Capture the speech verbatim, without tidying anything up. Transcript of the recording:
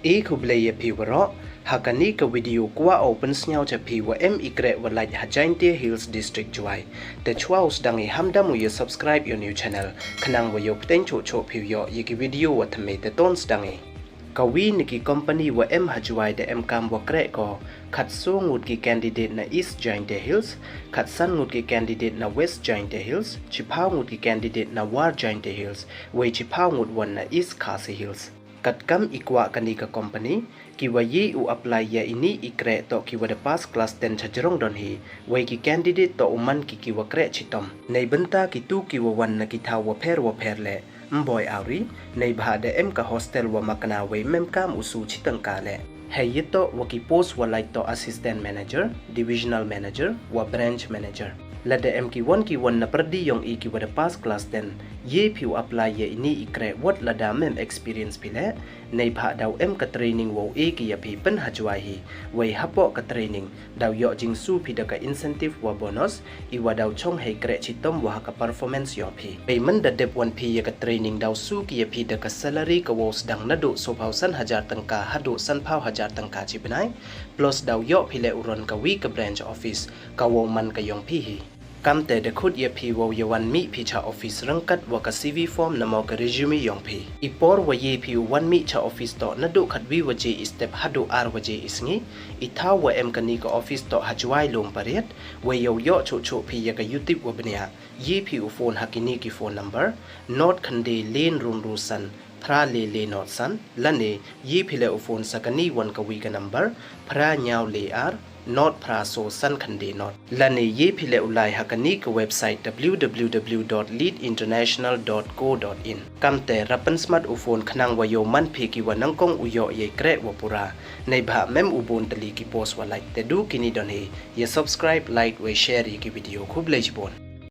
E khublei ya phi waroh, ha kani ka video kwah o pynsngew cha phi wa em i kreh wa lait ha Jaintia Hills District Jowai. Te chwa u sdang i, ham dam u ya subscribe ya u new channel, khnang wa yow pteng choh choh phi u yoh ya ki video wa thymme. Te ton sdang i. Ka wi na ki company wa em ha Jowai da em kam wa kreh ko, khatsoo ngut ki candidate na East Jaintia Hills, khatsan ngut ki candidate na West Jaintia Hills, chiphaw ngut ki candidate na War Jaintia Hills, wei chiphaw ngut wan na East Khasi Hills. Katkam i kwah kani ka company, ki wa ye u apply ya ini i kreh toh ki wa da pass class ten cha jrong don hi, wei ki candidate toh u man ki ki wa kreh chitom. Neibynta kitu ki wa wan na ki thaw wa pher wa pher le, mboi awri, neibhah da em ka hostel wa makna wei mem kam u su chi tyngka le. Hei yatoh wa ki post wa lait toh assistant manager, divisional manager, wa branch manager. Lada em ki wan ki wan na pyrdi yong i ki wa da pass class ten, ye phi u apply ya ini i kreh wat lada mem experience phi le, neibhah daw em ka training wow e ki ya phi pyn ha Jowai hi, wei hapoh ka training, daw yoh jingsu phi da ka incentive wa bonus, i wa daw chong hei kreh chitom wa ha ka performance yong phi. Wei mynda dep wan phi ya ka training daw su ki ya phi da ka salary ka wow sdang naduh sophaw san hajar tyngka haduh sanphaw hajar tyngka chi bnai, plus daw yoh phi le u ron ka wi ka branch office, ka wow man ka yong phi hi. Kamte da khut ya phi wow ya wan mih phi cha office ryngkat wa ka C V form namo ka resume yong phi. I por wa ye phi u wan mih cha office toh naduh khatwi waje i step haduh ar waje i sngi. I thaw wa em kani ka office toh ha Jowai Lum Pariat, wei yow yoh choh choh phi ya ka yutip wa bniah, ye phi u phone ha kini ki phone number, not khyndai le ynru ynru san, phra le le not san, lane ye phi le u phone sa kani wan ka wi ka number, phra ynñiaw le ar, not phra so san khyndai not. Lane ye phi le u lai ha kani ka website w w w dot lead international dot co dot in. Kamte ra pynsmat u phone khnang wa yow man phi ki wa nyngkong u yoh yei kreh wa pura. Neibhah mem u bun tylli ki post wa lait. Te du kini don hi, ya subscribe, like, wei share ya ki video. Khublei chibun.